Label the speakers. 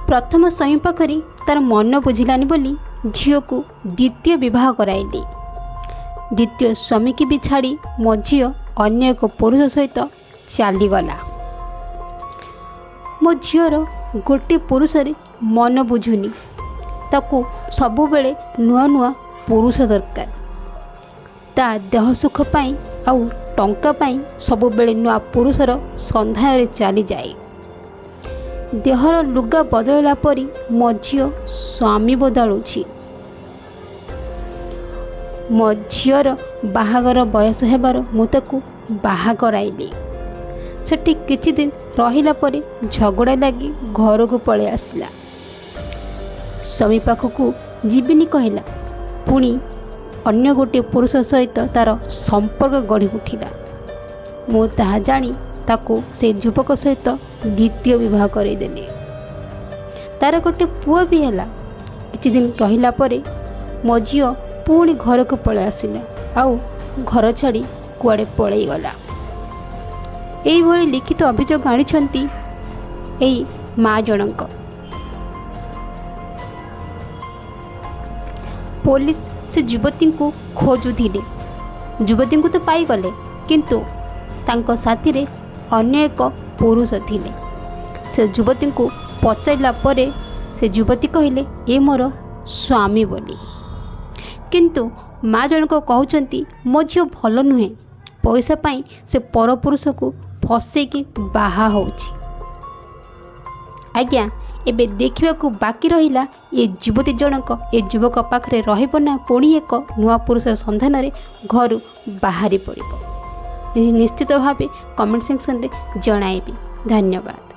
Speaker 1: ପ୍ରଥମ ସ୍ୱାମୀ ପାଖରେ ତାର ମନ ବୁଝିଲାନି ବୋଲି ଝିଅକୁ ଦ୍ୱିତୀୟ ବିବାହ କରାଇଲି। ଦ୍ୱିତୀୟ ସ୍ୱାମୀକି ବି ଛାଡ଼ି ମୋ ଝିଅ ଅନ୍ୟ ଏକ ପୁରୁଷ ସହିତ ଚାଲିଗଲା। ମୋ ଝିଅର ଗୋଟେ ପୁରୁଷରେ ମନ ବୁଝୁନି, ତାକୁ ସବୁବେଳେ ନୂଆ ନୂଆ ପୁରୁଷ ଦରକାର। ତା ଦେହ ସୁଖ ପାଇଁ ଆଉ ଟଙ୍କା ପାଇଁ ସବୁବେଳେ ନୂଆ ପୁରୁଷର ସନ୍ଧାନରେ ଚାଲିଯାଏ। ଦେହର ଲୁଗା ବଦଳିଲା ପରି ମୋ ଝିଅ ସ୍ୱାମୀ ବଦଳୁଛି। ମୋ ଝିଅର ବାହାଘର ବୟସ ହେବାରୁ ମୁଁ ତାକୁ ବାହା କରାଇଲି। ସେଠି କିଛି ଦିନ ରହିଲା ପରେ ଝଗଡ଼ା ଲାଗି ଘରକୁ ପଳେଇ ଆସିଲା। ସ୍ୱାମୀ ପାଖକୁ ଯିବିନି କହିଲା, ପୁଣି ଅନ୍ୟ ଗୋଟିଏ ପୁରୁଷ ସହିତ ତା'ର ସମ୍ପର୍କ ଗଢ଼ି ଉଠିଲା। ମୁଁ ତାହା ଜାଣି ତାକୁ ସେ ଯୁବକ ସହିତ ଦ୍ୱିତୀୟ ବିବାହ କରାଇଦେଲି। ତା'ର ଗୋଟେ ପୁଅ ବି ହେଲା। କିଛି ଦିନ ରହିଲା ପରେ ମୋ ଝିଅ ପୁଣି ଘରକୁ ପଳେଇ ଆସିଲା ଆଉ ଘର ଛାଡ଼ି କୁଆଡ଼େ ପଳେଇଗଲା। ଏଇଭଳି ଲିଖିତ ଅଭିଯୋଗ ଆଣିଛନ୍ତି ଏଇ ମା ଜଣଙ୍କ। ପୋଲିସ ସେ ଯୁବତୀଙ୍କୁ ଖୋଜୁଥିଲେ। ଯୁବତୀଙ୍କୁ ତ ପାଇଗଲେ, କିନ୍ତୁ ତାଙ୍କ ସାଥିରେ ଅନ୍ୟ ଏକ ପୁରୁଷ ଥିଲେ। ସେ ଯୁବତୀଙ୍କୁ ପଚାରିଲା ପରେ ସେ ଯୁବତୀ କହିଲେ, ଏ ମୋର ସ୍ୱାମୀ ବୋଲି। କିନ୍ତୁ ମା ଜଣକ କହୁଛନ୍ତି, ମୋ ଝିଅ ଭଲ ନୁହେଁ, ପଇସା ପାଇଁ ସେ ପରପୁରୁଷକୁ ଫସେଇକି ବାହା ହେଉଛି। ଆଜ୍ଞା, ଏବେ ଦେଖିବାକୁ ବାକି ରହିଲା ଏ ଯୁବତୀ ଜଣକ ଏ ଯୁବକ ପାଖରେ ରହିବ ନା ପୁଣି ଏକ ନୂଆ ପୁରୁଷର ସନ୍ଧାନରେ ଘରୁ ବାହାରି ପଡ଼ିବ। ନିଶ୍ଚିତ ଭାବେ କମେଣ୍ଟ ସେକ୍ସନରେ ଜଣାଇବି। ଧନ୍ୟବାଦ।